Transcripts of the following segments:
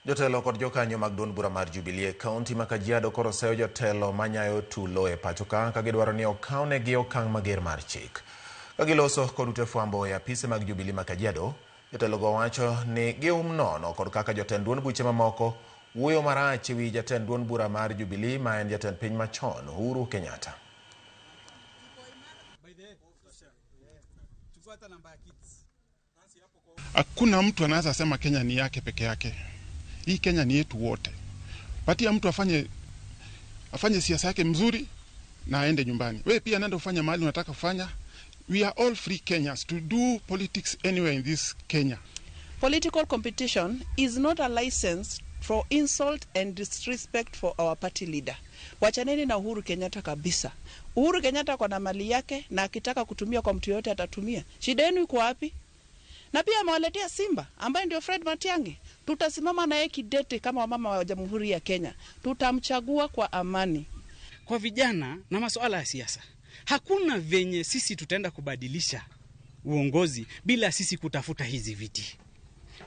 Jotelo kod jokanyo mag duond bura mar Jubilee e kaunti ma Kajiado koro seyo jotelo manyayo tulo e pacho ka gidwaro ni okawnegi okang' mager mar chik. Ka giloso kod ute fwambo e apise mag Jubilee ma Kajiado, jotelogo wacho ni gium nono kod kaka jotend duond buche mamoko wuoyo marach ewi jatend duond bura mar Jubilee ma en jatend piny machon Uhuru Kenyatta. Hakuna mtu anaweza sema Kenya ni yake peke yake. Hii Kenya ni yetu wote. Patia mtu afanye siasa yake mzuri na aende nyumbani. Wewe pia nenda ufanye mahali unataka kufanya. We are all free Kenyans to do politics anywhere in this Kenya. Political competition is not a license for insult and disrespect for our party leader. Wachaneni na Uhuru Kenyatta kabisa. Uhuru Kenyatta kwa na mali yake na akitaka kutumia kwa mtu yote atatumia. Shida yenu iko wapi? Na pia amewaletea Simba ambaye ndio Fred Matiang'i. Tutasimama na yeye kidete kama wamama wa Jamhuri ya Kenya. Tutamchagua kwa amani. Kwa vijana na masuala ya siasa, hakuna venye sisi tutaenda kubadilisha uongozi bila sisi kutafuta hizi viti.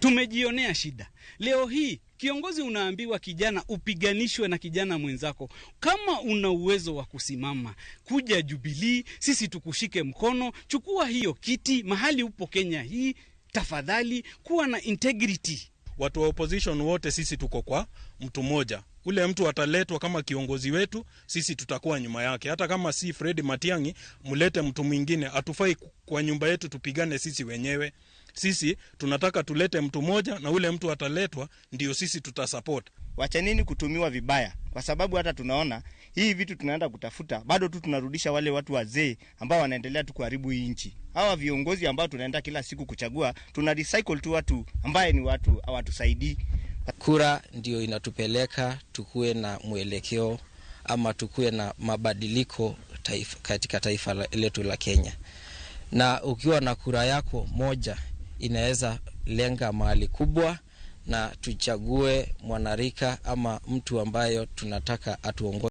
Tumejionea shida. Leo hii kiongozi unaambiwa kijana upiganishwe na kijana mwenzako. Kama una uwezo wa kusimama, kuja Jubilee, sisi tukushike mkono, chukua hiyo kiti mahali upo Kenya hii, tafadhali kuwa na integrity. Watu wa opposition wote sisi tuko kwa mtu mmoja. Ule mtu ataletwa kama kiongozi wetu, sisi tutakuwa nyuma yake. Hata kama si Fred Matiang'i, mlete mtu mwingine. Hatufai kwa nyumba yetu tupigane sisi wenyewe. Sisi tunataka tulete mtu mmoja na ule mtu ataletwa ndio sisi tutasupport. Wachanini kutumiwa vibaya, kwa sababu hata tunaona hii vitu tunaenda kutafuta bado tu tunarudisha wale watu wazee ambao wanaendelea tu kuharibu hii nchi. Hawa viongozi ambao tunaenda kila siku kuchagua, tuna recycle tu watu ambaye ni watu hawatusaidii. Kura ndio inatupeleka tukue na mwelekeo ama tukue na mabadiliko katika taifa letu la Kenya. Na ukiwa na kura yako moja inaweza lenga mahali kubwa na tuchague mwanarika ama mtu ambayo tunataka atuongoze.